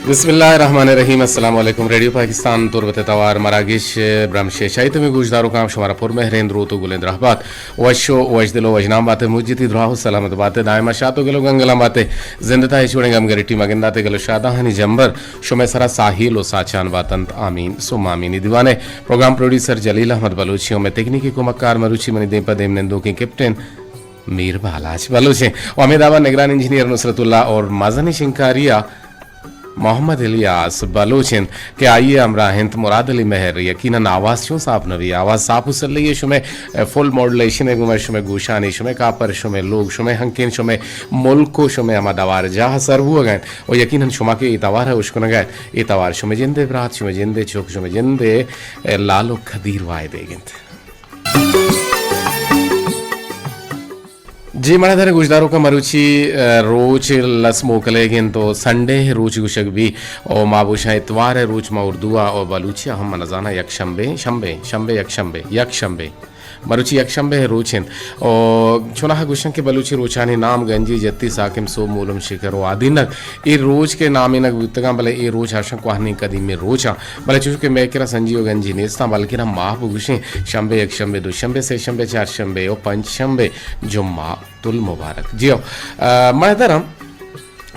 بسم اللہ الرحمن الرحیم۔ السلام علیکم۔ ریڈیو پاکستان تربت توار مراگش برمش شاہی تمی گوشداروکاں شمارا پر مہریں دروت و گلیں درہبات۔ وش و وشدل و وشنام باتے، مجتی دراہ و سلامت باتے، دائما شات و گل و گنگلاں باتے۔ زندتا ہچ وڑیں گم گریٹی مگنداتے، گل و شاداہانی جمبر شمے سرا ساہیل و ساچان باتنت۔ آمین ثم آمین۔ ای دیوانے پروگرام پروڈیوسر جلیل احمد بلوچی و مئے تکنیکی کمکار مروچی منی دیم پہ دیم نندوکیں کیپٹن میر بالاچ بلوچ ایں و ہمے دابا نگران انجینئر نصرت اللہ اور مزنیں شنکاری ء محمد الیاس بلوچ انت کہ آئی ء ہمراہ انت مراد علی مہر۔ یقیناً آواز چون ساپ نہ بی، آواز ساپ و سلئی ء شمئے، ء، فل ماڈولیشن ء گوما شمئے گوشانی، شمئے کاپر، شمئے لوگ، شمئے ہنکین، شمئے ملک و شمئے ہما دوار جاہ سر بوگ ء انت و یقیناً شما کہ اے توار ء اشکنگ ء ات، اے توار شمئے جند ء برات، شمئے جند ء چک، شمئے جند ء، ء، لال و کدیر وائدیگ انت۔ جی، مڑدر گوشداروکاں مروچی، ء، روچ لس موکلیگ انت و سنڈے روچ گوشگ بی و ما گوشاں اتوار روچ ما اردو ء و بلوچی ء ہم من زاناں یک شنبے، شنبے، شنبے، یک شنبے، یک شنبے۔ مروچی یک شنبے روچ انت و چوناہا گوشن کہ بلوچی روچانی نام گنجی، جتی، ساکم، سوب، مولم، شکر و آدینک۔ اے روچ کہ نامینگ بوتگاں، بلے اے روچ ہرشاں کوہنیں قدیمیں روچاں۔ بلے چوش کہ مئے کرا سنجی و گنجی نیستاں، بلکنا ماہ بگوشیں، شنبے، یک شنبے، دو شنبے، سے شنبے، چار شنبے و پنچ شنبے، جمعہ تل مبارک۔ جیو، ء، مہدرم،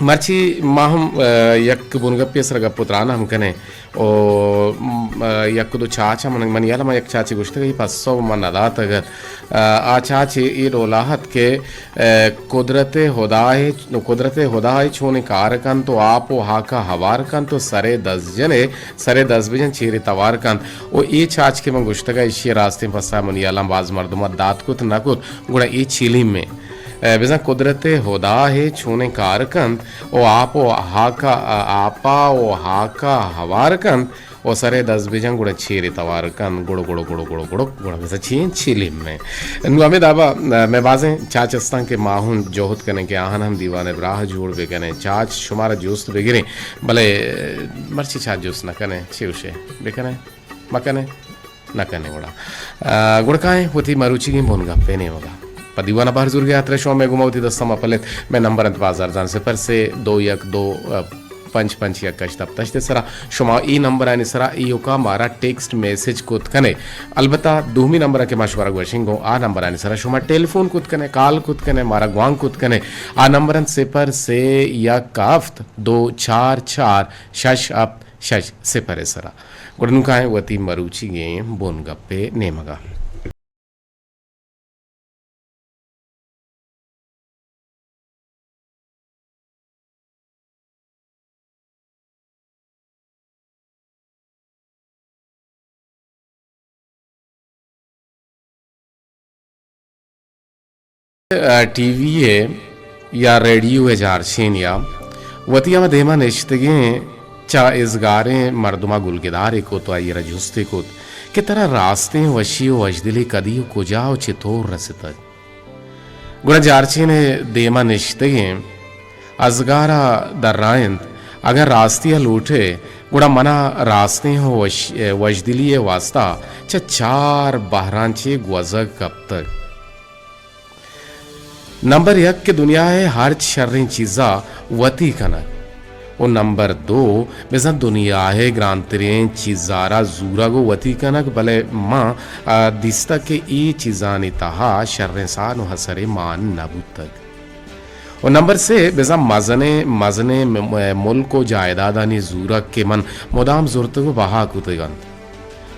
مرچی ما ہم، ء، یک بنگپے سر گپ و تران ہم کنیں۔ او، م، ء، یک دو چاچ ہم من، منی یلہ ما یک چاچے گوشتگ، ای پسو من نداتگ ات۔ ء، آ چاچے اے ڈولا ات کہ، ء، قدرت ہدائے، قدرت ہدائے چونیں کار کنت و آپ و ہاکا ہوار کنت و سرے دزجنے، سرے دز بجن چیرے توار کنت۔ و اے چاچ کہ من گوشتگ ء ایشی راستیں پسہ منی یلاں باز مردم ء دات کت نہ کت، گڑا اے چیلیم ایں۔ ء، بزاں قدرت ہدا ہے چونیں کار کنت و آپ و ہاکا، آپا و ہاکا ہوار کنت و سرے دز بجن گڑا چیرے توار کنت، گڑ گڑ گڑ گڑ گڑ گڑ، بزاں چی انت چیلیم ایں۔ نو ہمے دابا، ء، مئے بازیں چاچ استاں کہ ما ہم جہد کنیں کہ آہان ہم دیوان براہ جوڑ بکنیں۔ چاچ شمارا جوست بگریں، بلے، ء، مرچی چاچ جوست نہ کنیں، چی گوشے؟ بکنیں؟ مکنیں؟ نہ کنیں گڑا۔ ء، گڑا کائیں وتی مروچیگیں بن گپے نیمگا۔ پہ دیوان ء بہر زورگے ہاترا شما مئے گوما وتی دستاں مہ پلیت۔ مئے نمبر انت باز ارزان، صفر سے دو یک دو پنچ پنچ یک ہشت ہپت ہشت سرا۔ شما ای نمبرانی سرا ایوکا مارا ٹیکسٹ میسج کت کنے۔ البتہ دومی نمبر کہ ما شمارا گوشیں گوں آ نمبرانی سرا شما ٹیلیفون کت کنے، کال کت کنے، مارا گوانک کت کنے۔ آ نمبر انت صفر سے یک ہفت دو چار چار شش ہپت شش صفر سرا۔ گڑا نوں کائیں وتی مروچیگیں بن گپے نیمگا۔ ٹی وی ء یا ریڈیو ء جارچین یا وتی ہما دیما نشتگیں چہ ازگاریں مردما گلگدارے کت و آئی را جستے کت کہ ترا راستیں وشی و وشدلی کدی و کجا و چتور رستگ؟ گڑا جارچین ء دیما نشتگیں ازگار ء درائینت، اگاں راستی ء لوٹ ئے، گڑا منا راستیں وش-، وشدلی ء واستا چہ چار بہراں چے گوزگ کپتگ۔ نمبر یک کہ دنیا ء ہرچ شریں چیزا وتی کنگ۔ و نمبر دو، بزاں دنیا ء گرانتریں چیزارا زورگ و وتی کنگ، بلے ما، آ، دیستگ کہ اے چیزانی تہا شریں سان و ہسرے مان نہ بوتگ۔ و نمبر سے، بزاں مزنیں، مزنیں م-، م-، ملک و جائیدادانی زورگ کہ من مدام زرتگ و بہا کتگ انت۔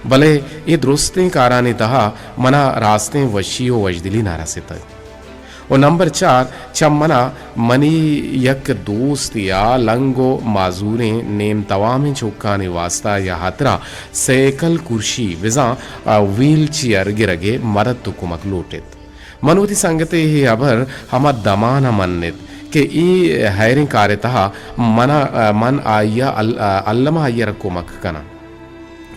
بلے اے درستیں کارانی تہا منا راستیں وشی و وشدلی نہ رستگ۔ و نمبر چار، چہ منا منی یک دوستے ء لنگ و معذوریں نیم توامیں چکانی واستا یا ہاترا سیکل کرشی بزاں، آ، ویل چیئر گرگ ء مدد و کمک لوٹت۔ من وتی سنگت ء اے ہبر ہما دمان ء منت کہ اے ہیریں کار ء تہا منا، آ، من آئی ء ال-، آ، الم ء آئی ء را کمک کناں۔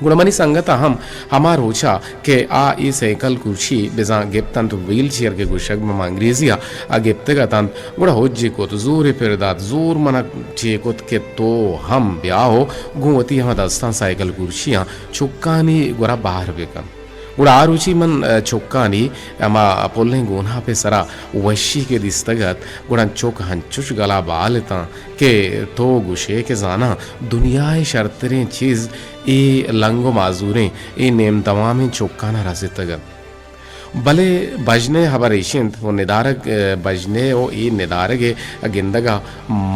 گڑا منی سنگت ء ہم ہما روچ ء کہ آ اے سیکل کرشی بزاں گپت انت، ویل چیئر کہ گوشگ بہ ما انگریزی ء آ گپتگ ات انت، گڑا ہجے کت، زورے پر دات، زور من ء چے کت کہ تو ہم بیا و گوں وتی ہما دستاں سیکل کرشیاں چکانی گورا بہر بہ کن۔ گڑا آ روچی من، ء، چکانی ہما پلیں گوناپے سرا وشی کہ دیستگ ات، گڑا چک ہنچش گلا بال اتاں کہ تو گوشے کہ زاناں دنیا ء شرتریں چیز اے لنگ و معذوریں، اے نیم توامیں چکانا رستگ ات۔ بلے بژن ء ہبر ایش انت و ندارگ، ء، بژن ء و اے ندارگ ء گندگ ء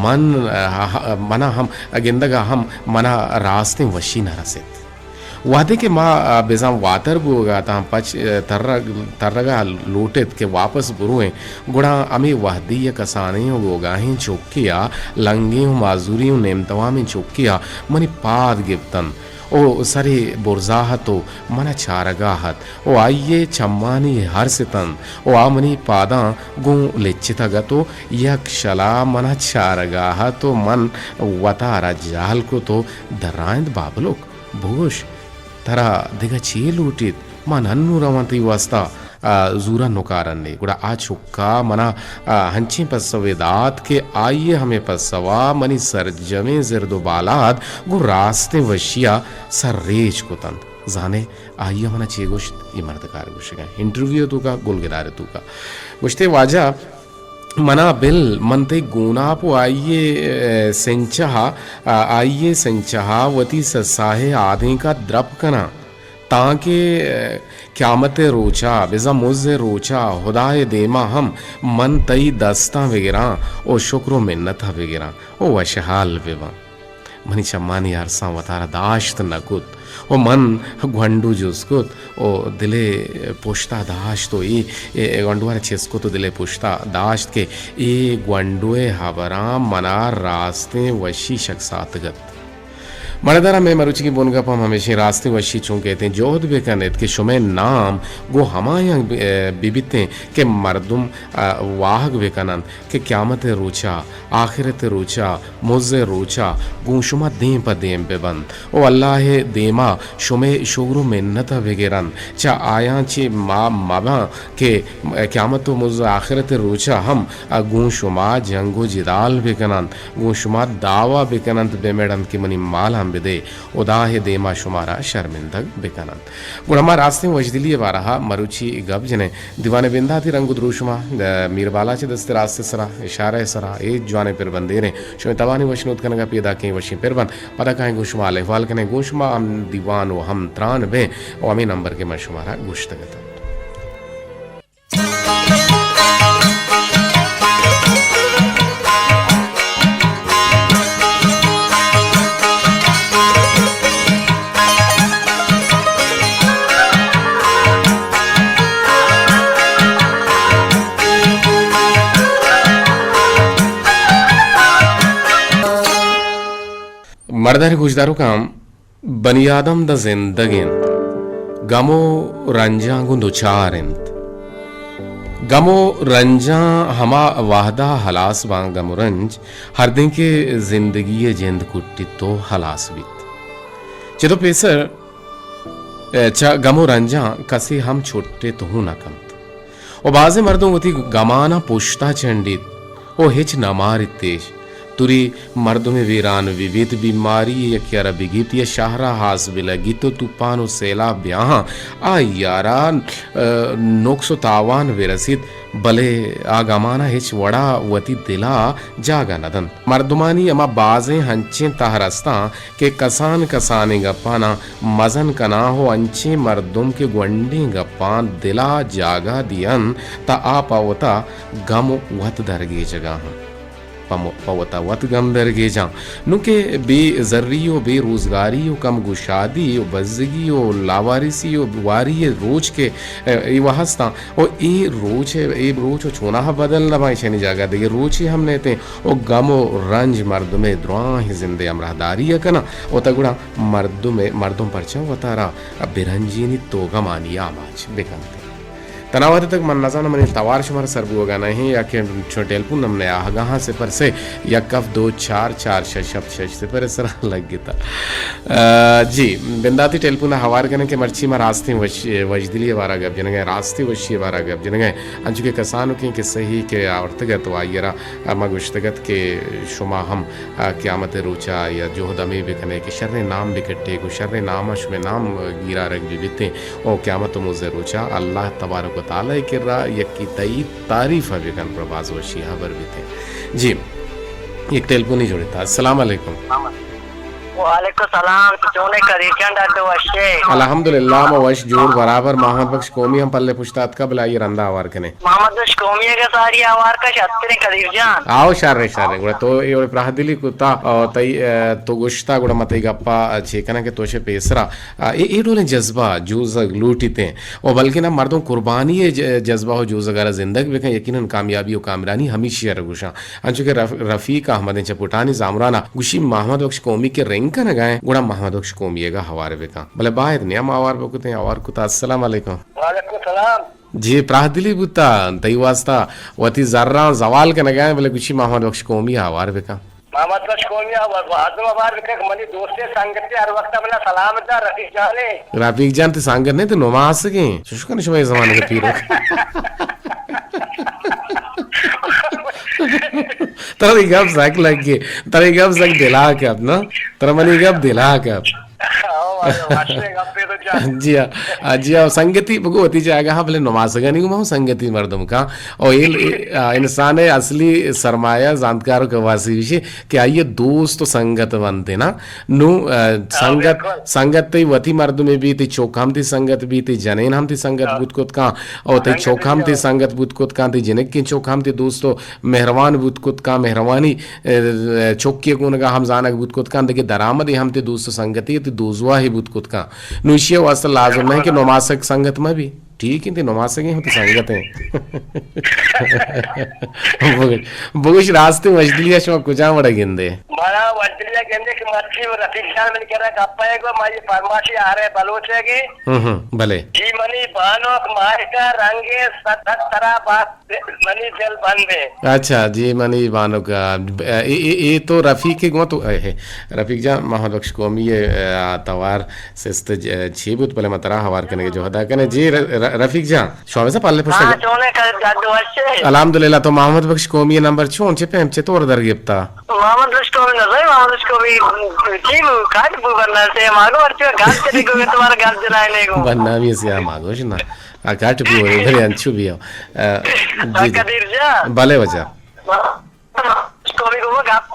من، ء، منا ہم، گندگ ء ہم منا راستیں وشی نہ رست۔ وہدے کہ ما، ء، بزاں واتر بوگ ء اتاں، پچ، ء، ترگ، ترگ ء لوٹ ات کہ واپس برویں، گڑا ہمے وہدی ء کسانیں و گوگاہیں چکے ء، لنگیں و معذوریں و نیم توامیں چکے ء منی پاد گپت انت و سرے برزا ات و منا چارگا ات و آئی ء چمانی ہرس اتنت و آ منی پاداں گوں لچتگ ات و یک شلا منا چارگا ات و من وتارا جہل کت و درائینت، بابلک! بگوش، ترا دگہ چے لوٹیت؟ من انوں رواں تئی واستا، آ، زورا نکارنے۔ گڑا آ چکا منا، آ، ہنچیں پسوے دات کہ آئی ء ہمے پسوا منی سرجمیں زرد و بالاد گوں راستیں وشیا سر ریچ کتنت۔ زانے آئی ء منا چے گوشت؟ اے مردکار گوشگا انٹرویو توکا، گلگدار توکا گوشتے، واجہ، منا بل، من تئی گوناپ و آئی ء، ء، سنچہ ء، آئی ء سنچہ ء وتی سساہ ء آدینک ء درپ کناں، تانکہ، ء، قیامت ء روچ ء، بزاں مز ء روچ ء، ہدا ء دیم ء ہم من تئی دستاں بگراں و شکر و منت ء بگراں و وشحال بباں۔ منی چمانی ارساں وتارا داشت نہ کت و من گونڈو جست کت و دل ء پشتا داشت و اے، اے گونڈو ء را چست کت و دل ء پشتا داشت کہ اے گونڈو ء ہبراں منا راستیں وشی شکساتگ ات۔ مڑدارا، مئے مروچیگیں بنگپ ہم ہمیشیں، راستیں وشی چون کہتیں، جہد بکن ات کہ شمئے نام گوں ہمایاں بہ، بہ بیتیں کہ مردم، ء، واہگ بکن انت کہ قیامت ء روچا، آخرت ء روچا، مز ء روچا گوں شما دیم پہ دیم بہ بنت و اللہ ء دیما شمئے شگر و منت ء بگر انت۔ چہ آیاں چہ ما مباں کہ قیامت و مز ء آخرت ء روچا ہم گوں شما جنگ و جدال بہ کن انت، گوں شما دعوا بہ کن انت، بہ مڑ انت کہ منی مالاں بدے، ہدا ء دیما شمارا شرمندگ بہ کن انت۔ گڑا ما راستیں وشدلی ء بارہ ء مروچی گپ جنیں۔ دیوان ء بنداتی رنگ و دروشم ء، ء، میر بالاچ ء دست ء راست ء سرا، اشارہ ء سرا، اے جوانیں پربندے ریں۔ شمئے توانی وشنود کنگ ء پیداکیں وشیں پربند۔ پدا کائیں گوں شما حال احوال کنیں، گوں شما ہم دیوان و ہم تران بیں و ہمے نمبر کہ من شمارا گوشتگ اتنت۔ مڑدار گوشداروکاں، بنی آدم داں زندگ انت، گم و رنجاں گوں دچار انت۔ گم و رنجاں ہما وہدا ہلاس باں، گم و رنج ہردیں کہ زندگی ء جند کٹیت و ہلاس بیت۔ چد و پیسر، ء، چہ گم و رنجاں کسے ہم چھٹت ہوں نہ کنت۔ و بازیں مردم وتی گماناں پشتا چنڈیت و ہچ نہ ماریت ایش۔ توری مردمے ویران بہ بیت، بیماری یکے ء را بگیپت یا شہرا ہاس بلگیت و توپان و سیلاب بیاہاں آئی ء را، ء، نقص و تاوان برسیت، بلے آ گمانا ہچ وڑا وتی دلا جاگہ نہ دنت۔ مردمانی ہما بازیں ہنچیں تہر استاں کہ کسان کسانیں گپاناں مزن کناں و انچیں مردم کہ گونڈیں گپاں دلا جاگہ دینت، تہ آ پہ وتا گم وت درگیجگا انت۔ پہ م-، پہ وتا وت گم درگیجاں۔ نوں کہ بے زری و بے روزگاری و کم گشادی و بزگی و لاوارثی و واری روچ کہ، ء، اے وہستاں و اے روچ، اے روچ و چوناہا بدل نہ باں، ایشانی جاگہ دگہ روچے ہم نیتیں و گم و رنج مردمے دراہیں زندے ہمراہداری ء کناں و تہ گڑا مردمے، مردم پرچا وتارا برنجینیت و گمانی آماچ بکنت؟ تنا وھد تک من نزاناں منی توار شمارا سر بوگا نہ ایں یا کہ چون ٹیلیفون ہم نہ آہگا ہاں، صفر سے یک ہفت دو چار چار شش ہفت شش صفر سرا لگتا۔ آ، جی، بنداتی ٹیلیفون ہوار کنیں کہ مرچی ما راستیں وش-، وشدلی بارا گپ جنگا، راستی وشی بارا گپ جنگا، انچو کہ کسانو کہ کسہ ہی کہ آورتگ ات و آئی را ما گوشتگ ات کہ شما ہم آ، قیامت روچا یا جہد ہمے بکنے کہ شریں نام بکٹے، گوں شریں ناما شمے نام گیرارگ بہ بیتیں، او قیامت و موزہ روچا اللہ تبارک و تعالی کرا یکی تئی تعریف بکن، پر باز وشی خبر بیتیں۔ جی، یک ٹیلیفونی جوڑتا۔ السلام علیکم۔ وعلیکم السلام، تو چونے قدیر جان، ڈاڈو وشے؟ الحمدللہ، ما وش جوڑ برابر۔ محمد بخش قومی ہم پلے پشتا اتکا، بلے آئی رندا آوار کنے۔ محمد بخش قومی اگہ ساری آوار کا شتریں قدیر جان۔ آؤ شر شر، گڑا تو اے وڑ پراہ دلی کتا، آ، تئی، آ، تو گوشتا، گڑا ما تئی گپا، آ، چے کناں کہ تو شے پیسرا، آ، اے، اے ڈولیں جذبہ جوزگ لوٹیتیں۔ و بلکہ نا مردم قربانی ج-، جذبہ و جوزگارا زندگ بکن، یقیناً کامیابی و کامرانی ہمیشی ار گوشاں۔ انچو کہ رف-، رفیق احمد چہ پٹانی زامرانا گوشی محمد بخش قومی کہ رنگ کنگا ایں، گڑا محمد بخش قومی اگا ہوار بکن۔ بلے باید نیم آوار بکتیں، آوار کتا۔ السلام علیکم۔ وعلیکم السلام۔ جی، پراہ دلی بوتا، تئی واسطہ وتی زراں زوال کنگا ایں، بلے گوشی محمد بخش قومی آوار بکن۔ محمد بخش قومی آوار، آدم آوار بکن کہ منی دوستے سنگتے ہر وقت منا سلام دا، رفیق جانے۔ رفیق جان، تئی سنگت نہیں، تو نماسگیں۔ چوش کن شما اے زمانے کے پیرو۔ ترا اے گپ زک لگے، ترا اے گپ زک دلا کپ نا، ترا منی گپ دلا کپ۔ ہاں، واجہ، واجہ، گپے تو جان۔ جی ہاں، آ، جی ہاں، سنگتی بگو وتی جاگہ ہاں، بلے نماسگانی گو ما سنگتی مردم کا۔ او اے، اے، آ، انسان اصلی سرمایہ زانتکار و کواسی وشی کہ آئی دوست و سنگت بنتے نا۔ نو، آ، ہاں، سنگت، بالکل۔ سنگت تئی وتی مردمے بی، تئی چوک ہم تئی سنگت بی، تئی جنین ہم تئی سنگت ہاں۔ بوت کت کاں، او تئی سنگت چوک ہم تئی سنگت بوت کت کاں، تئی جنکیں چوک ہم تئی دوست و مہروان بوت کت کاں، مہروانی، اے، چوکی گونگا ہم زانگ بوت کت کاں، دگہ درآمدے ہم تئی دوست و سنگتی، تئی دوزواہی بوت کت کاں۔ نو ایشی واسطہ لازم نہ کہ نماسگ سنگت مہ بی۔ ٹھیک انت، نماسگیں ہم تئی سنگت ایں۔ بگوش، بگوش راستیں وشدلی ءَ شما کجام وڑا گندے؟ منا وشدلی ءَ گندے کہ مرچی رفیق جان من کرا گپ ءَ گو، ما یہ فرماشی آرے بلوچ ءَ گے۔ ہم ہم، بلے۔ جی منی بانک ماہکا رنگے ست ترا بات منی دل بندے۔ اچھا جی، منی بانک، اے، اے، اے تو رفیق گو تو، اے، اے، رفیق جان، محمد بخش قومی ءِ، اے، توار سست ج-، چی بوت، بلے ما ترا ہوار کنگ ءِ جہد ءَ کنیں۔ جی ر-، ر-، رفیق جان، شما بزاں پلے پشت ہاں، ءَ۔ چون ئے، کل جد وش ئے؟ الحمدللہ، تو محمد بخش قومی ءِ نمبر چون، چے پیم، چے طور در گپتا؟ محمد بخش قومی نزائی، محمد بخش قومی چی بو، کاٹ بو بننا سے، ماگو ارچو کاٹ چلی گو، تمہارا گل جنائے نہیں گو۔ بننا بھی سیاہ ماگوش نا، آ کاٹ بو، بلے انچو بھی ہو۔ آ، جی، جی۔ قدیر جان۔ بلے وجہ۔ محمد بخش قومی کو گپ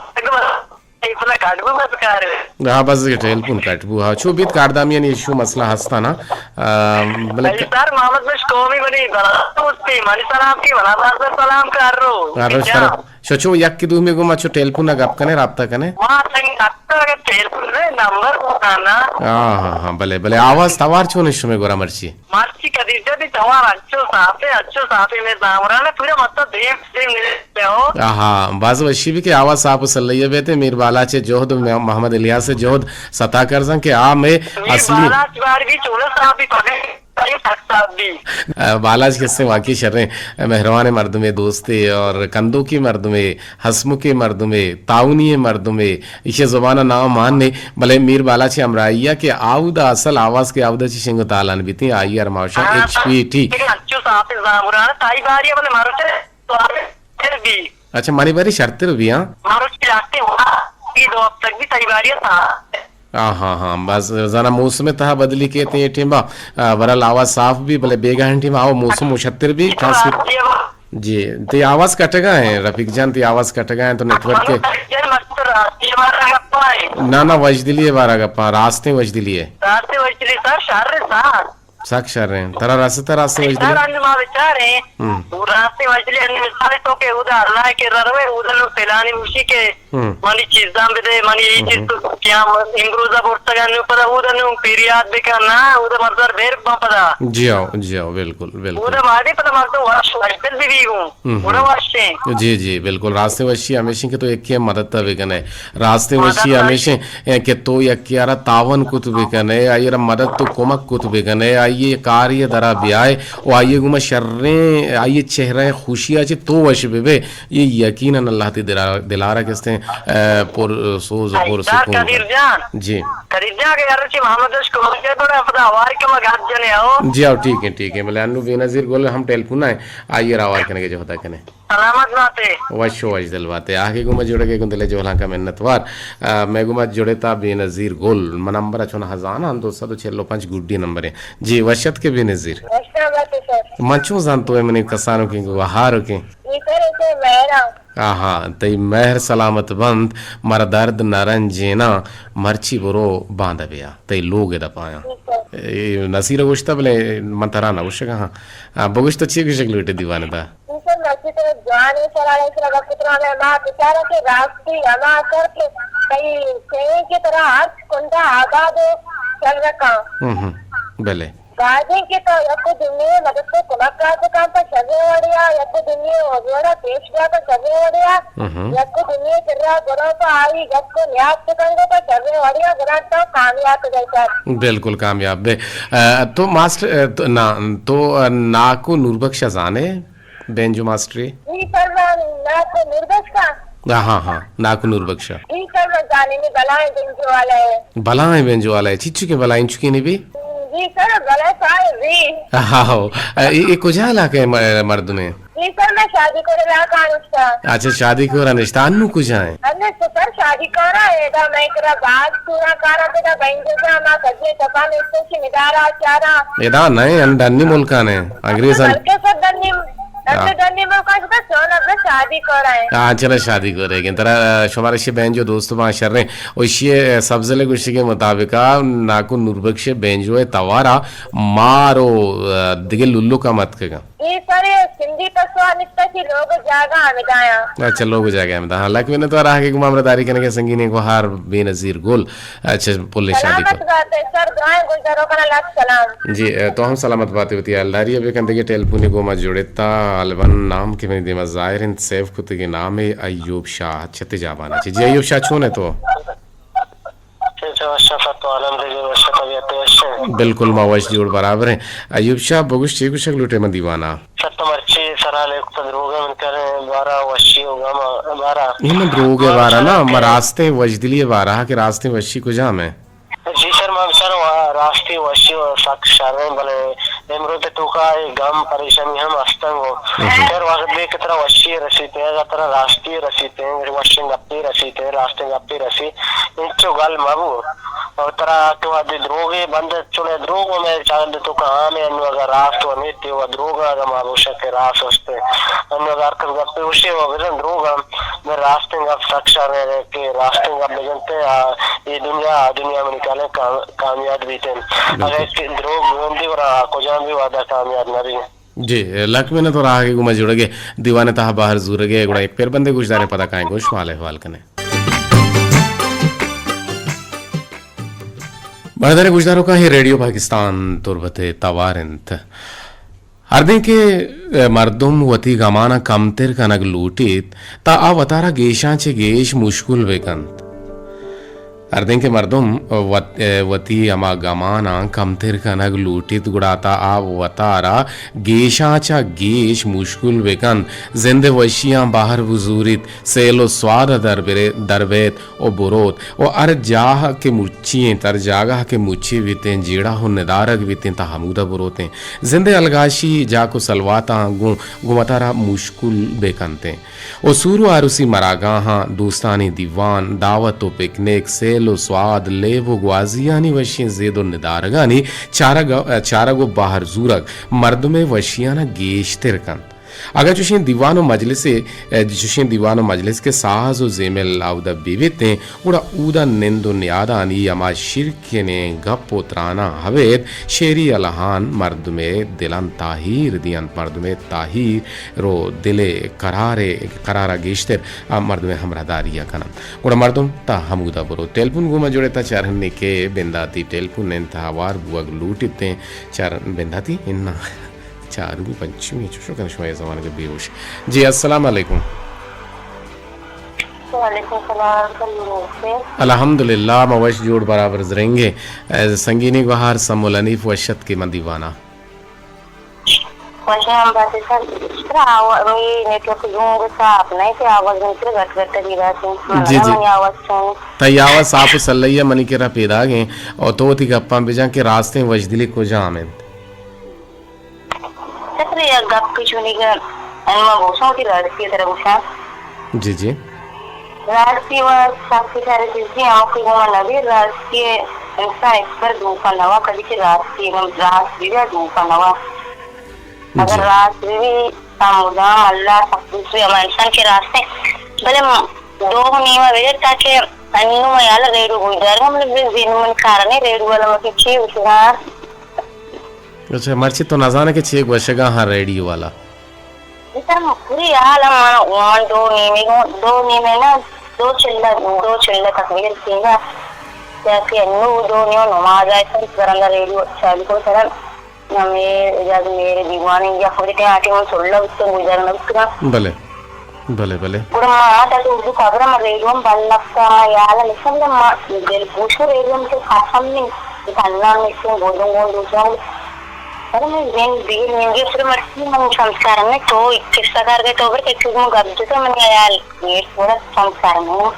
اے پدا کٹ بو بس کار۔ ہاں، بس کہ ٹیلیفون کٹ بو۔ ہاں، چو بیت کاردامیانی ایشو مسئلہ ہستا نا۔ آ، بلے اے ک-، سر محمد بخش قومی منی بلا دوستی، منی سلام کی بلا بس سلام کر رو۔ ہاں، روش کر۔ شو چو یک کی دومی گو ما چو ٹیلیفون گپ کنے، رابطہ کنے۔ ما سنگ اگر ٹیلیفون نمبر بتانا۔ ہاں، ہاں، ہاں، بلے، بلے، آواز توار چون شمے گورا مرچی؟ مرچی قدیر جان تئی توار انچو صاف ئے، انچو صاف ئے، مئے زامران ءَ پورا مطلب دیم دیم نشتہ ہو۔ آہا، باز وشی بی کہ آواز صاف و سلہی بیت۔ میر بالاچ ءِ جہد و محمد الیاس ءِ جہد ستا کرزاں کہ آ مئے میر اصلی بالاچ بار بی چولہ صاف بی پگہ سک صاف بی۔ آ، بالاچ کسے واقعی شریں مہروان مردمے، دوستے اور کندوکی مردمے، ہسمکے مردمے، تعاونی مردمے، ایشی زبان ءَ نام مان نے، بلے میر بالاچ ءِ ہمراہی ءَ کہ آودا اصل آواز کہ آودا چہ شنگ و تالان بیتیں، آئی ءَ را ما گوشاں ہاں، ایچ پی ٹی۔ انچو صاف زامران تئی باری ءَ بلے مروچ ءَ تو آ بی۔ اچھا، منی باری شرتر بی، ہاں؟ مروچ ءَ آتے ہوا، ای دو ہفتہ بی تئی باری ءَ تھا۔ ہاں، ہاں، ہاں، بس زانا موسم ءِ تہا بدلی کیت اے ٹیما، آ، برحال آواز صاف بی، بلے بیگاہ ٹیما آو موسم وشتر بی، خاص کر جی، تئی آواز کٹگا ایں، رفیق جان، تئی آواز کٹگا ایں، تو نیٹ ورک ءِ۔ نہ، نہ، وشدلی ءِ بارا گپاں، راستیں وشدلی ءِ۔ راستیں وشدلی سر، شر سر۔ سک شر ایں۔ ترا رستا راستیں وشدلی؟ سر، انج ما بچاریں۔ ہم۔ راستیں وشدلی، انج مثال تو کہ اودا اللہ کے رروے، اودا لوگ فلانی موشی کے ہم۔ منی چیزاں بدے، منی یہ چیز ہم۔ تو یا امروزا برتگ، انو پدا اودا نو پیریات بکن، نا، اودا مردار بیر بان پدا۔ جی ہاں، جی ہاں، بالکل، بالکل۔ اودا بعدی پدا مردم وش، وشدل بی بی گوں۔ ہم، ہم۔ اودا وشیں۔ جی، جی، بالکل۔ راستیں وشی ہمیشیں کہ تو یکے مدد تا بکنے۔ راستیں مدد وشی وش۔ ہمیشیں، اے، کہ تو یکے آرا تعاون کت بکنے، آئی را مدد تو کمک کت بکنے، آئی کاری درا بیائے، و آئی گوما شریں، آئی چہرہ خوشی آ چہ تو وش ببے۔ یہ یقیناً اللہ تی دلا-، دلارا کستیں، اے، پر سوز و پر سکون قدیر جان۔ جی۔ قدیر جان، کہ یار چی محمد اش کو مجھے تو پدا آوار کے مگا جنے ہو۔ جی، آؤ، ٹھیک ہے، ٹھیک ہے۔ بلے انو بے نظیر گل ہم ٹیلیفون آئے، آئیے را آوار کنے کے جو خدا کنے۔ سلامت باتے۔ وش و وش دل باتے۔ آگے گوما جڑے گے گندلے جولاں کا منت وار۔ آ، میں گوما جڑے تا بے نظیر گل۔ من نمبر چون ہزانہ دو سد و چل و پنچ گڈی نمبر ہے۔ جی، وشت کے بے نظیر۔ وشت باتے سر۔ من چون زانتو ہے منی کسانو کی گوہارو کی۔ جی سر، اسے مہرا۔ آہا، تئی مہر سلامت بنت، مر درد نہ رنجینا، مرچی برو باندا بیا، تئی لوگ دپایاں۔ جی سر۔ اے نصیر گوشتا بلے من ترا نہ گوشگا ہاں۔ آ، بگوشتا چی گوشگ لوٹے دیوانے دا؟ جی سر، مرچی تو جوان ہے سر، آیا سر، وقت ترا میں ما بچارا کہ راستی ہما سر کہ تئی کہیں کہ ترا ہر کنڈا آباد و شر رکھاں۔ ہم ہم، بلے۔ بازیں کہ تو یک دنیا مدد کو کمک کار بکن پہ شریں وڑیا، یک دنیا وڑا پیش بیا پہ شریں وڑیا، ہم۔ یک دنیا کرا گرو پہ آئی یک نیاد بکن گو پہ شریں وڑیا، گڑا تو کامیاب بے سر۔ بالکل کامیاب بے۔ آ، تو ماسٹر، آ، تو نا-، تو، آ، ناکو نوربخش زانے؟ بینجو ماسٹری؟ جی سر، من ناکو نوربخش کا۔ ہاں، ہاں، ہاں، ناکو نوربخش۔ جی سر، من زانینی بلائیں بینجو والا ہے۔ بلائیں بینجو والا ہے، چچو کے بلائیں چکے نے بھی؟ جی سر، بلائیں سارے بھی۔ ہاں، ہاں، اے، اے کجا علاقہ ہے م-، مردم ہے؟ جی سر، میں شادی کرے علاقہ نشتا۔ اچھا، شادی کرا نشتا، انو کجا ہے؟ انو تو سر شادی کرا ہے، دا میں کرا باز پورا کارا پہ دا بینجو جا، ما سجے تپا نشتے چی ندارا چارا۔ ادا نئے، ان ڈنی ملکان ہیں، انگریز ان۔ بلکہ سر ڈنی، ہاں۔ ڈنی، ڈنی ملکان شتا سون اب شادی کرا ہے۔ ہاں، چلا شادی کرے گے۔ ترا شمارا شی بینجو دوست باں شریں۔ او شی سبزلے گوشی کے مطابقا ناکو نوربخش بینجو توارا مارو، آ، دگہ لولو کا مت کگا۔ اے سر، سندھی پسوا نشتہ چی لوگ جاگہ ہمدایاں۔ اچھا، لوگ جاگہ ہمدا۔ ہاں، لک منت وار آہگے گما ہمراہ داری کنگے سنگینے گوہار بے نظیر گل۔ اچھا، پلے شادی سلامت کو۔ بات ہے سر، دعائیں گلدارو کنا لک سلام۔ جی، اے، تو ہم سلامت باتے وتی حالداری ابے کندگے ٹیلیفونی گوما جڑتا، البن نام کہ منی دیما ظاہر انت، سیو کتگے نام ہے ایوب شاہ چتے جابانا چی۔ جی، ایوب شاہ چون ہے تو؟ چے چے وش ات تو عالم دگہ وش ات، طبیعت وش ہے؟ بالکل، ما وش جوڑ برابر ہیں۔ ایوب شاہ بگوش چی گوشگ لوٹے من دیوانا؟ سر تو مرچی سرا لیکتا دروگ ہے من کرے بارا وشی و غم بارا۔ یہ من دروگ ہے بارا نا، ما راستیں وشدلی ہے بارا کہ راستیں وشی کجام ہے؟ جی سر، ما بچار راستی وشی و سک شر ہیں، بلے امروز توکا اے غم پریشانی ہم استنگ ہو۔ ہر وقت دے کہ ترا وشی رسیتے، اگر ترا راستی رسیتے، وشیں گپی رسیتے، راستیں گپی رسی، انچو گل مبو۔ اور ترا کہ وہدے دروگے بند چلے دروگ و میں چاگرد تو کہاں میں انو اگر راست و نیتے و دروگ اگر ما بوشک کہ راست وشتے۔ انو اگر ہر کس گپی وشے و بزن دروگ ہم میں راستیں گپ سک شر ہے کہ راستیں گپ بجنتے آ اے دنیا، آ دنیا منی کالیں کام-، کامیاب بیتیں۔ بالکل۔ اگر کہ دروگ گوندی ورا کجام بھی وعدہ کامیاب نہ بھی۔ جی، لک منت اور آگے گما جڑگے دیوانے تہا باہر زورگے گڑا ایک پیر بندے گوشداریں پدا کائیں گوش مالے حوال کنے۔ بردار گوشداروکاں، اے ریڈیو پاکستان تربت ءِ توار انت۔ ہردیں کہ مردم وتی گماناں کمتر کنگ لوٹیت، تاں آ وتارا گیشاں چہ گیش مشکل بہ کنت۔ ہردیں کہ مردم وت-، وتی ہما گماناں کمتر کنگ لوٹیت، گڑا تاں آ وتارا گیشاں چہ گیش مشکل بہ کنت۔ زند ءِ وشیاں بہر بزوریت، سیل ءُ سواد ءَ در برے-، در بیت۔ ءُ بروت ءُ ہر جاہ کہ مچی انت، ہر جاگہ کہ مچی بیتیں، جیڑہ ءُ ندارگ بیتیں، تاں ہمودا بروتیں۔ زند ءِ الگاشی جاک ءُ سلواتاں گوں، گوں وتارا مشکل بہ کنتیں۔ ءُ سور ءُ عروسی مراگاہاں، دوستانی دیوان، دعوت ءُ پکنک، سیل ءُ سواد، لیب ءُ گوازیانی وشیں زید ءُ ندارگانی چارگ، چارگ ءُ بہر زورگ مردم ءِ وشیاں گیشتر کنت۔ اگاں چوشیں دیوان و مجلسے، چوشیں دیوان و مجلس کہ ساز و زیمل آودا بہ بیتیں، گڑا اودا نند و نیادانی ہما شیرکنیں گپ و تراناں ابید شعری الہان مردمے دلان تاہیر دینت، مردمے تاہیر رو دلے قرارے، قرارا گیشتر آ مردمے ہمراہداریا کننت۔ گڑا مردم تا ہمودا برو۔ ٹیلیفون گوما جوڑے تا چارہنے کہ بنداتی ٹیلیفون انت، ہوار بوگ لوٹیتیں۔ چار بنداتی اناں۔ چارمی پنچمی چوشو کن شما اے زمانگ بے ہوش۔ جی، السلام علیکم۔ وعلیکم السلام، سلیم سے۔ الحمدللہ، ما وش جوڑ برابر زرنگے۔ اے سنگینی گوہار سمول حنیف وشت کے من دیوانا۔ وشم بات سر، ترا آوا-، روی نیٹ ورک زوم صاف نہیں کہ آواز میں ترا گٹ گٹ کی بات ہے۔ جی، جی۔ منی آواز سن۔ تئی آواز صاف و سلئی ہے، منی کرا پیداگ ہیں۔ اور تو وتی گپاں بجان کہ راستیں وشدلی کجام انت؟ سر، یک گپے چونی کہ انما گوشاں وتی راستی ء ترا گوشاں۔ جی، جی۔ راستی و سختی سارے چیزی ہم کہ گوما نبی، راستی انسان ایک بار دوکا نوا، کدی کہ راستی ہم راست بیا دوکا نوا۔ جی۔ اگر راست بی، تا مدام اللہ سختی سے ہم انسان کے راستے، بلے دو نیمہ بجے تاکہ انو یالا ریڈو گوشدار، ہم زین من کارنے ریڈو والا مکہ چی اتنا۔ اچھا، مرچی تو نزانے کہ چے گوشگا ہاں ریڈیو والا؟ سر، پوری حال ہم من، من دو نیمے گوں، دو نیمے نا، دو چلہ، دو چلہ تقریر کینگا۔ جیسے انو دو نیمے نماز آئے سر، سرنگا ریڈیو چالو کو سر۔ ہمے اجاز میرے دیوانے یا خود تے آٹے من سلہ بستوں، گزار نہ بستوں۔ بلے۔ بلے، بلے۔ گڑا ما تاکہ اردو خبر ہم ریڈیو ہم بند نکتا، ما یال نشم، ما دل گوش ریڈیو ہم تو خاص ہم نہیں، تننا نشم، گودوں گون دوسرا۔ ارے میں زین دیگه نیمگے پر مرسی من سمسکار میں تو ایک قصہ کار گئے تو بر کہ چیز میں گپ جتا من یال یہ پورا سمسکار میں۔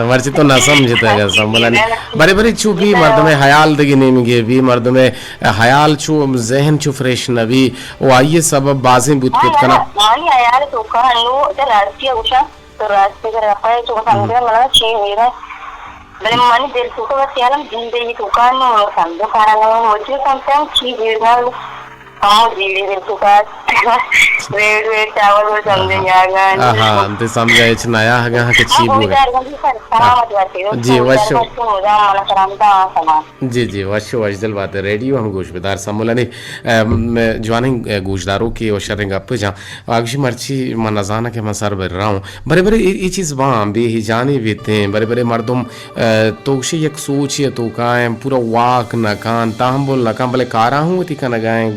مرچی تو نہ سمجھتا ہے سمبلانی۔ بلے بلے چو بی مردم حیال دگی نیمگے بی مردم حیال چو ذہن چو فریش نہ بی، و آئی ء سبب بازیں بوت کت کناں۔ آئی حیال ء توکا انو ادا راستی ء گوشاں، تو راستی ء گپ ء چو سمجھے منا چی ویرا، بلے منی دل توکا بس خیالم جیڑے ای توکا انو سمجھو کارا نہ وجہ سمجھاں چی ویرا، ہمو جیڑے دل توکا ریڈ ویڈ چاول وہ سمجھے جاگا۔ آہا، انت سمجھا ہچ نیا ہگا کہ چی بوگا۔ سلامت باتے۔ جی، وشو۔ مدام منا سلامتا سلام۔ جی، جی، وش، وشدل بات۔ ریڈیو ہم گوش بدار سمولانی، ام، جوانیں، ا، گوشداروکے و شریں گپ جاں۔ آ گوشی مرچی من نزاناں کہ من سر بر رہا ہوں۔ برے، برے، اے، اے چیز باں بے ہجانی بیتیں۔ برے، برے، مردم، ا، تو گوشی یک سوچے تو کائیں، پورا واک نہ کان، تحمل نہ کان، بلے کارا ہوں وتی کنگائیں۔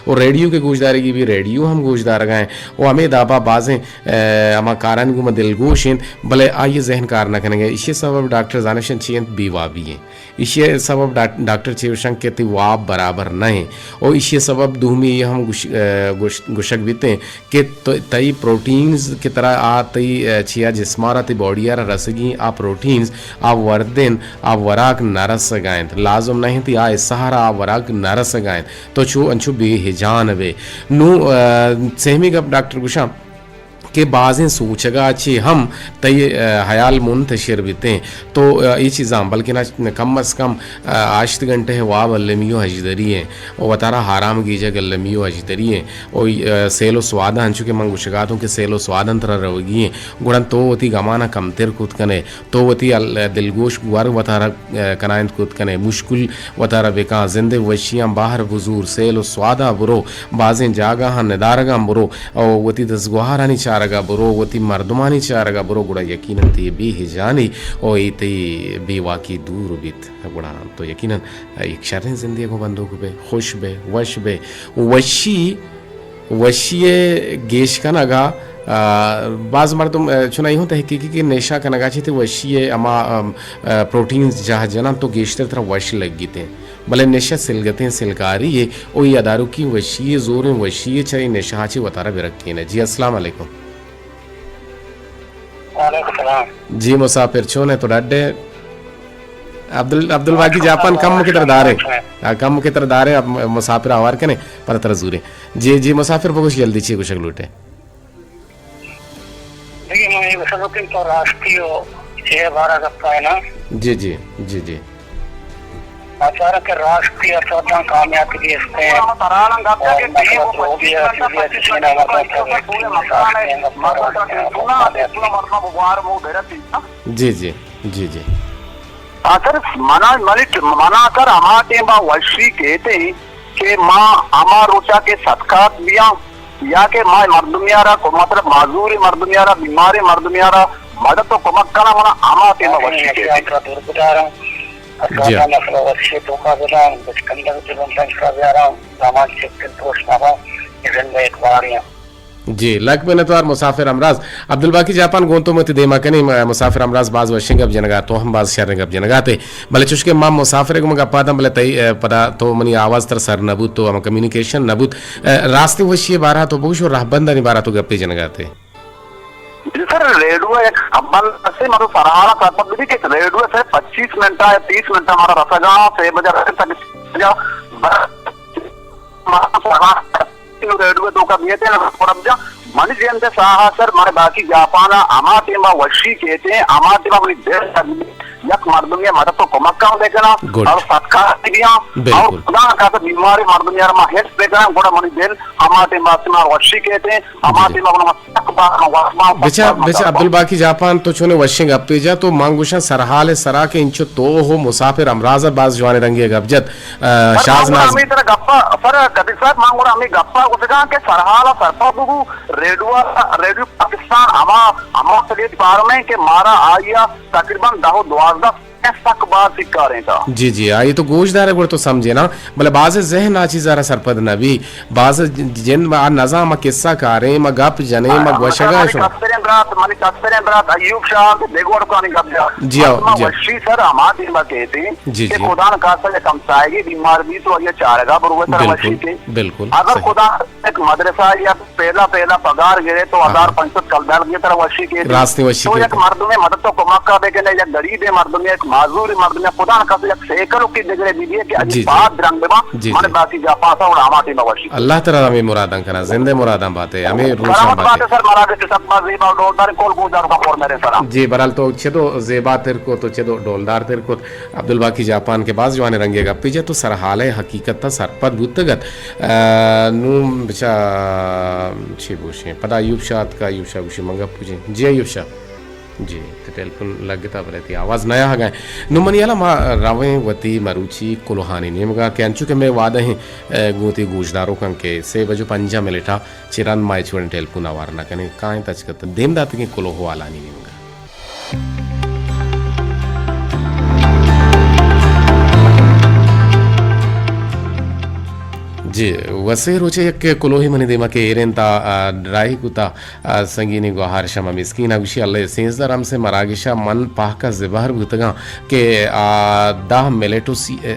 و ریڈیو کے گوشدارگی بھی ریڈیو ہم گوشدارگائیں۔ و ہمیں دابا بازیں، ا، ہما کارانی گوما دلگوش انت، بلے آئی ذہن کار نہ کنگے۔ اسی سبب ڈاکٹر زانشن چی انت؟ بے وابی ہیں۔ ایشی ء سبب ڈاک-، ڈاکٹر چے گوشنت کہ تئی واب برابر نہ انت۔ او ایشی ء سبب دومی اے ہم گوش-، ا، گوش-، گوشگ بیت انت کہ تو-، تئی پروٹینز کہ ترا آ تئی، ا، چیا جسم ء را تئی باڈی ء را رسگی آ پروٹینز آ وردن آ وراک نہ رسگا انت۔ لازم نہ انت آ حصہ ء را آ وراک نہ رسگا انت۔ تو چو انچو بے ہجان بے۔ نوں، ا، سہمی گپ ڈاکٹر گوشاں کہ بازیں سوچگا چہ ہم تئی، ا، حیال منتشر بیتیں۔ تو، ا، اے چیزاں بلکنا کم از کم، ا، ہشت گھنٹہ واب المی و ہژدری ایں و وتارا آرام گیجگ المی و ہژدری ایں و، ا، سیل و سواد انچو کہ من گوشگاتوں کہ سیل و سواداں ترا روگی ایں، گڑا تو وتی گمانا کمتر کت کنے۔ تو وتی ال-، دلگوش گور وتارا، ا، کنائینت کت کنے، مشکل وتارا بکاں، زندے وشیاں بہر بزور، سیل و سوادا برو، بازیں جاگہاں ندارگاں برو، او وتی دزگوہارانی چارگا برو، وتی مردمانی چارگا برو، گڑا یقیناً تئی بے ہجانی او اے تئی بے واکی دور بیت۔ گڑا تو یقیناً یک شریں زندگی گوں بندوک بے، خوش بے، وش بے۔ وشی وشی ء گیش کنگ ء، ء، باز مردم، ء، چنائی ہوں تحقیقی کہ نشہ کنگ ء چہ تئی وشی ء ہما، ام، ء، پروٹینز جاہ جناں تو گیشتر ترا وش لگیت انت۔ بلے نشہ سلگتیں سلکاری ء او اے اداروکی وشی ء زوریں وشی ء چہ اے نشہ ء چہ وتارا برکین ء۔ جی السلام علیکم۔ وعلیکم السلام۔ جی مسافر چون ہے تو ڈڈ ہے؟ عبدال-، عبدالباقی جاپان کم کے تر دارے۔ ہاں، کم کے تر دارے، اب مسافر آوار کنے، پر تر زورے۔ جی، جی، مسافر بگوش جلدی چی گوشگ لوٹے۔ دیکھیے، میں یہ سب تو راستی ہو، یہ بارہ گپا ہے نا۔ جی، جی، جی، جی۔ آچارا کہ راستی ء سوتاں کامیابی دیستیں۔ ہما سرحالاں گپ جا کہ اور تئی مطلب وہ جو بھی ہے، پچیس گھنٹہ، پچیس گھنٹہ، پچیس گھنٹہ، پورے مکان ہے، مکان ترا سونا آتے، پورا مردم بوار مو برسی۔ جی، جی، جی، جی۔ آ سر، منا، منی، منا سر ہما ٹیم با وشی کہتے ہیں کہ ما ہما روچا کے صدقات دیاں یا کہ ما مردمیارا کو، مطلب معذور مردمیارا، بیمار مردمیارا مدد و کمک کنا، منا ہما ٹیم با وشی کہتے ہیں۔ جی۔ مسئلہ وشی توکا بداں، بچکندگ جلن تنکا بیاراں، سامان چک پروش نہ باں، زندہ ایک باریاں۔ جی، لک منتوار مسافر ہمراز۔ عبدالباقی جاپان گوں تو متی دیما کنی، م-، مسافر ہمراز باز وشیں گپ جنگا، تو ہم باز شریں گپ جنگا تے۔ بلے چوشکہ ما مسافر گم گپا داں، بلے تئی، ا، پدا تو منی آواز تر سر نہ بوت، تو ہم کمیونیکیشن نہ بوت۔ ا، راستی وشی بارہ تو بگوش و رہبندانی بارہ تو گپے جنگا تے۔ جی سر، ریڈیو یک ہبند اسے، مطلب سرحال سرپد بھی کہ ریڈیو سے پچیس منٹ یا تیس منٹ ہمارا رسگا، سے بجے تک بجا، بر-، ریڈیو تو کا بیتے نا، اور اب جا، منی جند ساہا سر، مارے باقی جاپانا ہما ٹیما وشی کہتے ہیں، ہما ٹیما منی دل یک مردم یا مدد تو کمک کام دیکھنا، گڈ۔ اور صدقہ بھی ہاں، اور بالکل۔ خدا کا تو بیماری مردم یار ما ہیلپ دیکھنا، گوڑا منی دل ہما ٹیما سے ما وشی کہتے ہیں، ہما جی، جی۔ ٹیم ء گوں ما سک باز ما وش باں، سک بچا، باز ما بچا، سر باں۔ عبدالباقی جاپان تو چونے وشیں گپے جا، تو من گوشاں سرحال سرا کہ انچو تو ہو مسافر ہمراز باز جوان رنگی گپ جت۔ ا، سر، شاز من گڑا ناز۔ ہمیں طرح گپا، سر قدیر صاحب، من گڑا ہمیں گپا گوشگاں کہ سرحال سرپد بو، ریڈیو، ریڈیو پاکستان ہما، ہما پلیٹ فارم ہے کہ مارا آیا تقریباً دہ و دوازدہ سک باز سکاریں تا۔ جی، جی، آئی تو گوش دارے گڑ تو سمجھے نا، بلے باز ذہن آ چیزا را سرپد نہ بی، باز جن ما نزاں ما قصہ کاریں، ما گپ جنیں، ما گوشگا شو۔ منی کستریں برات، منی کستریں برات ایوب شاہ، دیگو اڑکانی گپ جا۔ جی، آؤ، ما جی۔ وشی سر ہما دیم کہتے جی، کہ جی۔ خدا نخواستہ یک ہمسائگی بیمار بی تو آئی چارگا بروے سر بالکل، وشی کے۔ بالکل، اگر صحیح۔ خدا یک مدرسہ یا پہلا، پہلا پگار گرے تو ہاں، ہزار ہاں۔ پنچ سد کلدار دیے ترا وشی کے دی۔ راستی وشی تو کے یک دی۔ مردمے مدد تو کمک کا بکنے، یک غریب مردمے، یک معذور مردمے، خدا نہ کسے یک سیکل کی دگرے دی دیے کہ اجی جی، جی۔ پاد درنگ بما، جی، من جی۔ باقی جا پاسا اور ہما ٹیم وشی۔ اللہ ترا ہمیں مراداں کنا، زندے مراداں باتے، ہمیں روشاں سلامت باتے۔ باتے سر، مراگش سب باز زیبا ڈولدار کول گوزار کا پور میرے سلام۔ جی، برحال تو چدو زیبا تر کو، تو چدو ڈولدار تر کو۔ عبدالباقی جاپان کہ باز جوانیں رنگے گپے جت و سرحال ء حقیقت ء سرپد بوتگ ات۔ ء، نوں بچا چے گوشیں؟ پدا ایوب شاہ اتکا، ایوب شاہ گوشی من گپ بجیں۔ جی ایوب شاہ۔ جی، تئی ٹیلیفون لگتا بلے تئی آواز نیا ہگا۔ نوں منی ہیالا ما رویں وتی مروچی کلوہانی نیمگا کہ انچو کہ مئے وعدہ ہیں، ء، گوں تئی گوشداروکاں کہ سے بجو پنجاہ منٹا چہ رند ما ہچ وڑیں ٹیلیفون آوار نہ کنیں۔ کائیں تچکت دیم داتگیں کلوہ والانی نیمگا۔ جی، وسے روچے یک کلوہے منی دیما کہ ایریں تا، آ، ڈراہی کتا، آ، سنگینی گوہار شمع مسکین ء گوشی، اللہ سیزدہ رمسے مراگشا من پہکا زبہر بوتگاں کہ آ دہ منٹ و سی، اے،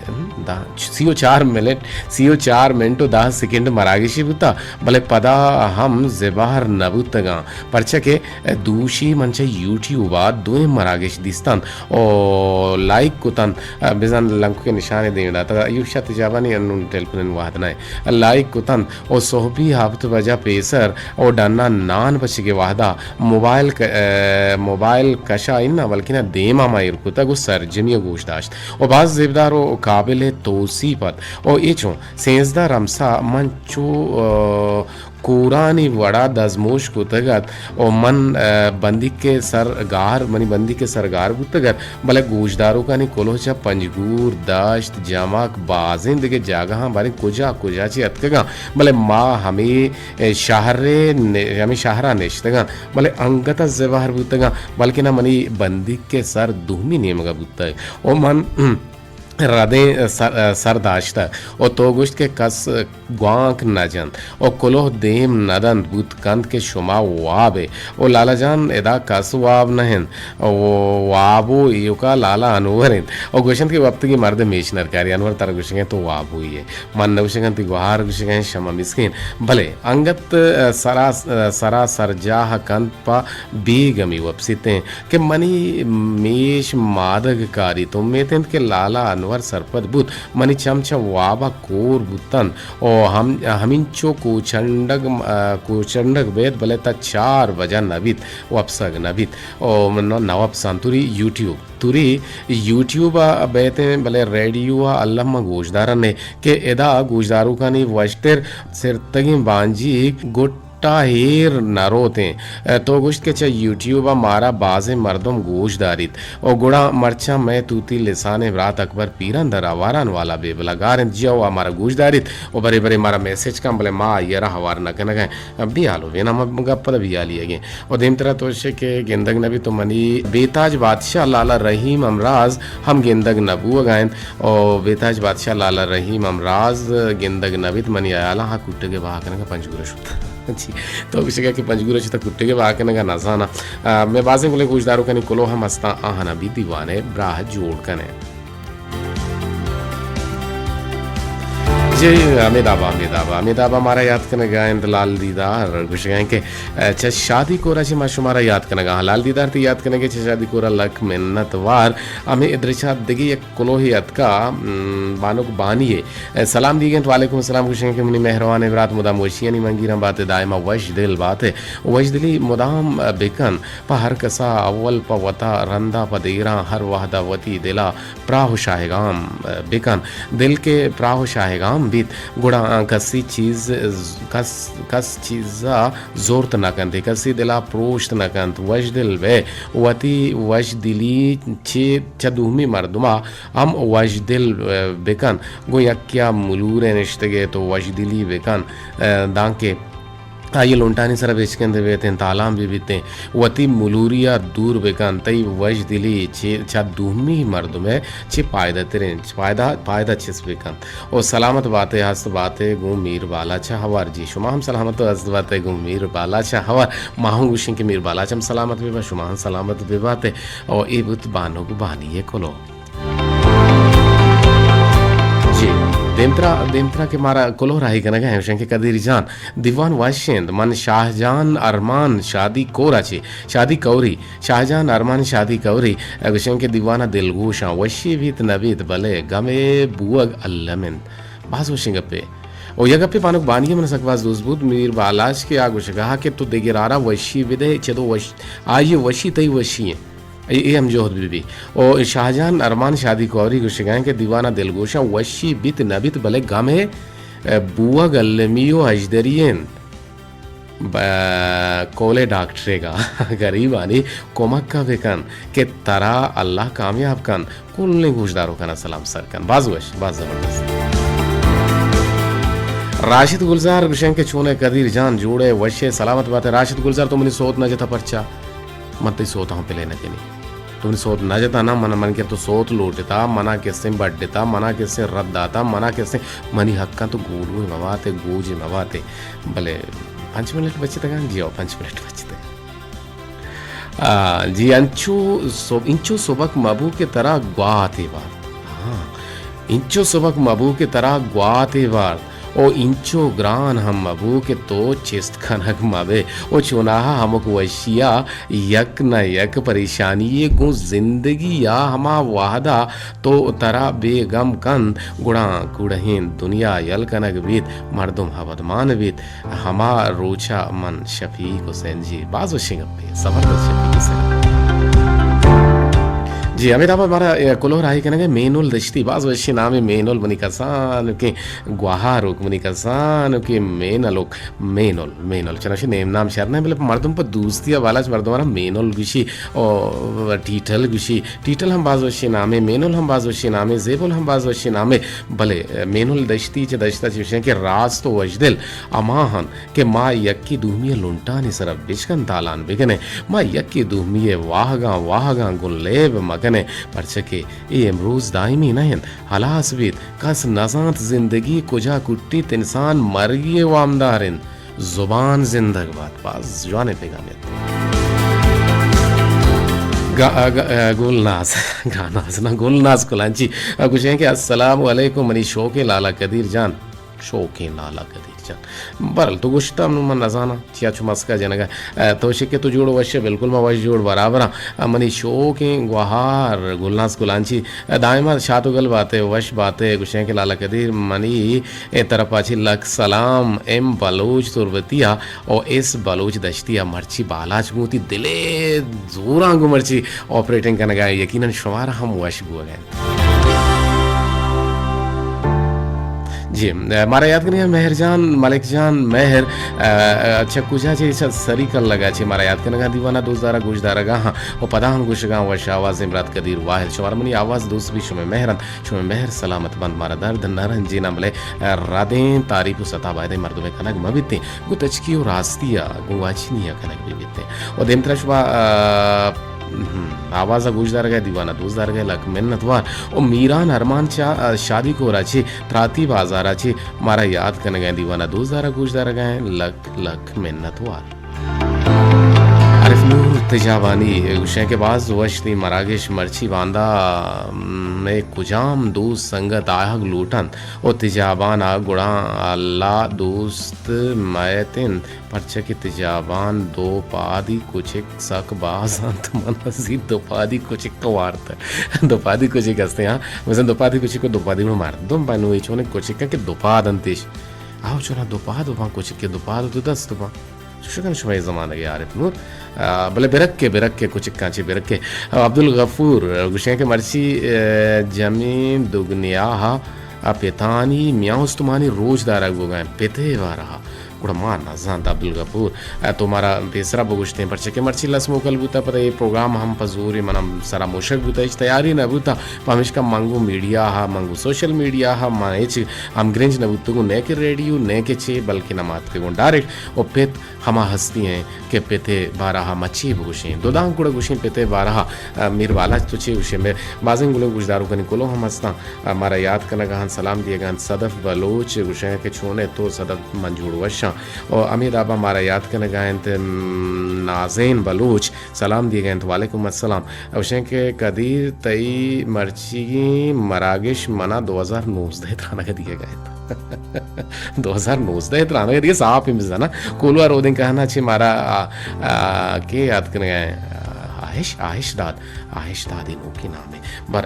دہ، سی و چار منٹ، سی و چار منٹ و دہ سیکنڈ مراگشی بوتا، بلے پدا ہم زبہر نہ بوتگاں، پرچا کہ دوشی من چہ یوٹیوب ء دوئیں مراگش دیستنت و لائک کتنت، بزاں لنکک ء نشانے دیم داتگ۔ ایوب شاہ تجابانی انوں ٹیلیفون ء وہد نہ لائک کتنت و سہبی ہپت بجا پیسر و ڈنا نان پچگے وہدا موبائل ک-، ء، موبائل کشا اناں بلکنا دیما ما ایر کتگ و سرجمی ء گوش داشت و باز زیبدار و قابل توسیپ ات و اے چوں سیزدہ رمسا من چو، ء، کورانی وڑا دزموش کتگ ات و من، ء، بندیک ء سر گار، منی بندیک ء سر گار بوتگ ات، بلے گوشداروکانی کلوہ چہ پنجگور، دشت، جمک، بازیں دگہ جاگہاں باریں کجا کجا چہ اتکگاں، بلے ما ہمے شہر ء ن-، ہمے شہر ء نشتگاں، بلے انگت ء زبہر بوتگاں، بلکنا منی بندیک ء سر دومی نیمگ ء بوتگ و من ردیں سر، سر داشتگ و تو گوشت کہ کس گوانک نہ جنت و کلوہ دیم نہ دنت، بوت کنت کہ شما واب ئے و لالا جان ادا کس واب نہ انت و واب و ایوکا لالا انور انت و گوشنت کہ وپتگیں مرد میش نرکاری۔ انور ترا گوشگیں تو وابوئی ئے، من نہ گوشگاں تئی گوہار گوشگیں شمع مسکین، بلے انگت سرا، سرا سرجاہ کنت پہ بیگ ہمے وپسیتیں کہ منی میش مادگ کاریت۔ امیت انت کہ لالا انور پر سرپد بوت، منی چم چہ واب ءَ کور بوتنت ءُ ہم، ہمینچو کوچنڈگ، ءَ، کوچنڈگ بیت، بلے تاں چار بجہ نہ بیت، وپسگ نہ بیت۔ ءُ من نہ وپساں۔ توری یوٹیوب، توری یوٹیوب ءَ بیتیں، بلے ریڈیو ءَ الم ما گوشدارن ئے کہ ادا گوشداروکانی وشتر سرتگیں بانجیگ گٹ ءَ ایر نہ روتیں۔ تو گوشت کہ چہ یوٹیوب ءَ مارا بازیں مردم گوش داریت ءُ گڑا مرچاں مئے توتی لسانیں برات اکبر پیران در آواران والا بے بلا گار انت۔ جی ہو، آ مارا گوش داریت ءُ برے برے مارا میسج کن، بلے ما آئی ءَ را ہوار نہ کنگ ءَ ایں۔ بیال ءُ بین ہم گپ پدا بیالی اگیں۔ ءُ دیمترا تو شے کہ گندگ نہ بیت تو منی بیتاج بادشاہ لالا رحیم امراز ہم گندگ نہ بوگ ءَ انت۔ او بیتاج بادشاہ لالا رحیم امراز گندگ نہ بیت، منی ہیالاں ہا کٹگ ءِ بہا کنگ ءَ پنجگور ءَ شت۔ جی، تو گوشگ ءَ کہ پنجگور ءَ شت ءُ کٹگ ءِ بہا کنگ ءَ نزاناں۔ آ، مئے بازیں گلیں گوشداروکانی کلوہ ہم ہستاں، آہاں بی دیوان ءِ براہ جوڑ کن ئے۔ جی، ہمے دابا، ہمے دابا، ہمے دابا مارا یات کنگ ءَ انت لال دیدار، گوشگ ءَ انت کہ، آ، چہ شادی کور ءَ چہ ما شمارا یات کنگ ءَ آں۔ لال دیدار تئی یات کنگ ءَ چہ شادی کور ءَ لکھ منت وار۔ ہمے ادرشا دگہ یک کلوہے اتکا، م، بانک بانی ءِ سلام دیگ انت۔ وعلیکم السلام، گوشگ ءَ کہ منی مہروانیں برات مدام وشیانی منگیراں بات ئے، دائما وش دل بات ئے، وش دلی مدام بکن، پہ ہر کسا اول پہ وتا رندا پہ دیراں ہر وہدا وتی دلا پراہ و شاہگام بکن، دل کہ پراہ و شاہگام بیت گڑا آں کسی چیز، کس، کس چیزا زرت نہ کنت، کسی دلا پروشت نہ کنت، وش دل بئے، وتی وش دلی چہ، چہ دومی مردما ہم وشدل، ء، بکن۔ گوں یکے ء ملورے نشتگ ئے تو وشدلی بکن، ء، دانکہ آئی ء لنٹانی سرا بچکندے بیتیں، تالان بہ بیتیں، وتی ملوری ء دور بکن۔ تئی وشدلی چہ، چہ دومی مردم ء چہ پائدہ تریں، پائدہ، پائدہ چست بکن۔ او سلامت بات ئے، ہست بات ئے گوں میر بالاچ ء ہوار۔ جی، شما ہم سلامت و ہست بات ئے گوں میر بالاچ ء ہوار۔ ما ہم گوشیں کہ میر بالاچ ہم سلامت بہ بات، شما ہم سلامت بہ بات ئے۔ او اے بوت بانک بانی ء کلوہ۔ جی، دیمترا، دیمترا کہ مارا کلوہ راہی کنگ ء ہمیش انت کہ قدیر جان، دیوان وش انت، من شاہ جان ارمان شادی کور ء چہ، شادی کوری، شاہ جان ارمان شادی کوری، ء گوشیں کہ دیوان ء دلگوشاں، وشی بیت نہ بیت، بلے گمے بوگ الم انت۔ باز وشیں گپے۔ او یک گپے بانک بانی ء من سک باز دوست بوت، میر بالاچ کہ آ گوشگا کہ تو دگرارا وشی بدے، چدو وش، آئی وشی تئی وشی انت۔ اے، اے ہم جہد بہ بی۔ او شاہ جان ارمان شادی کوری گوشگا کہ دیوان ء دلگوشاں، وشی بیت نہ بیت، بلے گمے، ء، بوگ المی و ہژدری انت۔ ب-، کولے ڈاکٹرے گا غریبانی کمک ء بکن کہ ترا اللہ کامیاب کن۔ کلیں گوشداروکانا سلام سر کن۔ باز وش، باز زبردست۔ راشد گلزار گوشن کہ چونے قدیر جان، جوڑے، وشے، سلامت باتے۔ راشد گلزار تو منی سوت نہ جتا پرچا؟ من تئی سوت ہم پلے نہ کنی۔ تو منی سوت نہ جتا نا، من، من کہ تو سوت لوٹتا، منا کسیں بڈتا، منا کسیں رد داتا، منا کسیں، منی حقاں تو گولوے مواتے، گوجے مواتے۔ بلے پنچ منٹ بچتگاں، جی او، پنچ منٹ بچتگاں۔ آ، جی، انچو سو-، انچو سبک مبو کہ ترا گواتے وارت۔ ہاں، انچو سبک مبو کہ ترا گواتے وارت۔ او انچو گران ہم مبو کہ تو چست کنگ مبے۔ او چوناہا ہمک وشیا یک نہ یک پریشانی گوں زندگی یا ہما وہدا تو ترا بے گم کنت، گڑا کوڑہیں دنیا یل کنگ بیت، مردم ہبدمان بیت۔ ہما روچا من شفیق حسین۔ جی، باز وشیں گپے، زبردست شفیق حسین۔ جی، ہمے دابا مارا، اے، کلوہ راہی کنگ ء مینل دشتی، باز وشیں نامے مینل، منی کسانکیں گوہاروک، منی کسانکیں مینلوک، مینل، مینل۔ چنانچہ نیم نام شر نہ، بلے مردم پہ دوستی ء بالاچ مردم را مینل گوشی، او ٹیٹل گوشی۔ ٹیٹل ہم باز وشیں نامے، مینل ہم باز وشیں نامے، زیبل ہم باز وشیں نامے۔ بلے مینل دشتی چہ دشتا چہ گوشیں کہ راست و وشدل ہما ہن کہ ما یکے دومی ء لنٹانی سرا بچکن تالان بکنیں، ما یکے دومی ء واہگاں واہگاں گوں لیب مکنیں، پرچا کہ اے امروز دائمی نہ انت، ہلاس بیت۔ کس نزانت زندگی کجا کٹیت، انسان مرگی ء وامدار انت۔ زبان زندگ بات۔ باز جوانیں پیغامے ات۔ گا-، گا-، گل ناز، گاناز نہ، گل ناز کلانچی۔ گوشیں کہ السلام علیکم منی شوکیں لالا قدیر جان۔ شوکیں لالا قدیر۔ جان۔ بہرحال تو گوشتہ، نوں من نزاناں چیا چو مسکا جنگا۔ ء، تو شکے تو جوڑ وش ئے؟ بالکل ما وش جوڑ برابراں۔ ء، منی شوکیں گوہار گلناز گلانچی، ء، دائما شات و گل باتے، وش باتے۔ گوشیں کہ لالا قدیر منی اے طرفا چی لک سلام، ایم بلوچ تربتی ء او ایس بلوچ دشتی ء مرچی بالاچ گوں وتی دلے زوراں گوں مرچی آپریٹنگ کنگا ایں۔ یقیناً شمارا ہم وش بوگا انت۔ جی، مارا یاد کنگا مہر جان، ملک جان، مہر، ء، ء، چہ کجا چہ، چہ سری کلگا چہ مارا یاد کنگا دیوانا دوست دارا گوش دارگا ہاں۔ و پدا ہم گوشگاں وش آوازیں برات قدیر واحد۔ شمارا منی آواز دوست بی، شمے مہر انت، شمے مہر سلامت بند، مارا درد نہ رنجیناں، بلے ردیں تعریف و ستا بایدیں مردمے کنگ مہ بیتیں، گوں تچکی و راستی ء گوں گواچنی ء کنگ بہ بیتیں۔ و دیمترا شما، ء، ہم، آواز ء گوش دارگ ء دیوان ء دوست دارگ ء لک منت وار۔ و میران ارمان چہ، ء، شادی کور ء چہ تراتی بازار ء چہ مارا یاد کنگ ء دیوان ء دوست دارگ گوش دارگ ء لک لک منت وار۔ عارف نور تجابانی گوشیں کہ باز وش تئی مراگش مرچی باندا مئے کجام دوست سنگت آہگ لوٹنت و تجابان ء گڑا اللہ دوست مئیت انت، پرچا کہ تجابان دو پادی کچک سک باز انت، من ازی دو پادی کچک وارت۔ دو پادی کچک ہستیں، ہاں، مثلاً دو پادی کچک و دو پادی گڑا مردم بنوی چونیں کچک کہ دو پاد انتش۔ آو چونا دو پاد و بان کچک کہ دو پاد و دو دست و بان۔ چوشکن شمئے زمانگے عارف نور۔ آ، بلے برکے، برکے، کچکاں چہ برکے۔ آ، عبدالغفور گوشیں کہ مرچی، آ، جمیں دگنیاہا، آ، پتانی میان استمانی روچ دارگ بوگا انت، پتے بارہا۔ گڑا ما نزانت عبدالغفور، آ، تو مارا پیسرا بگوشتیں، پرچہ کہ مرچی لس موکل بوتا، پدا اے پروگرام ہم پہ زورے منا سرا موشگ بوتا، ہچ تیاری نہ بوتا، پمیشکا من گوں میڈیا ہا، من گوں سوشل میڈیا ہا، ما ہچ ہمگرنچ نہ بوتگوں، نئے کہ ریڈیو، نئے کہ چے، بلکہ نما اتکگوں ڈائریکٹ و پت ہما ہستی ہیں کہ پتے بارہا ما چے بگوشیں۔ دو دانک گڑا گوشیں پتے بارہا، آ، میر بالاچ تو چے گوشے؟ مئے بازیں گلیں گوشداروکانی کلوہ ہم ہستاں، آ، مارا یاد کنگا انت، سلام دیگا انت۔ صدف بلوچ گوشیں کہ چونے تو صدف، من جوڑ وشاں۔ و ہمے دابا مارا یاد کنگا انت، م، نازین بلوچ، سلام دیگ ء انت۔ وعلیکم السلام۔ گوشیں کہ قدیر تئی مرچیگیں مراگش منا دو ہزار نوزدہ ء ترانگ ء دیگ ء انت۔ دو ہزار نوزدہ ء ترانگ ء دیگ ء صاف ہم بزانا۔ کولوا رودیں کہنا چہ مارا، آ، آ، کے یاد کنگ ء؟ آہش، آہش داد، آہش داد ء نوکی نام ء۔ بر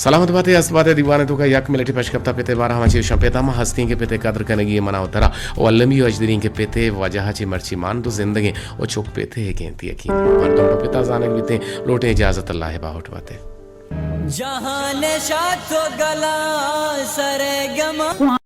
سلامت باتے، است باتے، دیوان ء توکا یک منٹے پشکپتا پتے بارہ ہما چیزاں پتا ما ہستیں کہ پتے قدر کنگی منا و ترا و المی و اجدریں کہ پتے وجہ چہ مرچی مان تو زندگیں۔ و چک پتے کہ انت یقین مردم پہ پتا زانگ بیتیں۔ لوٹیں اجازت، اللہ باہوٹ باتے۔ جہان شاد تو گلا سر گما۔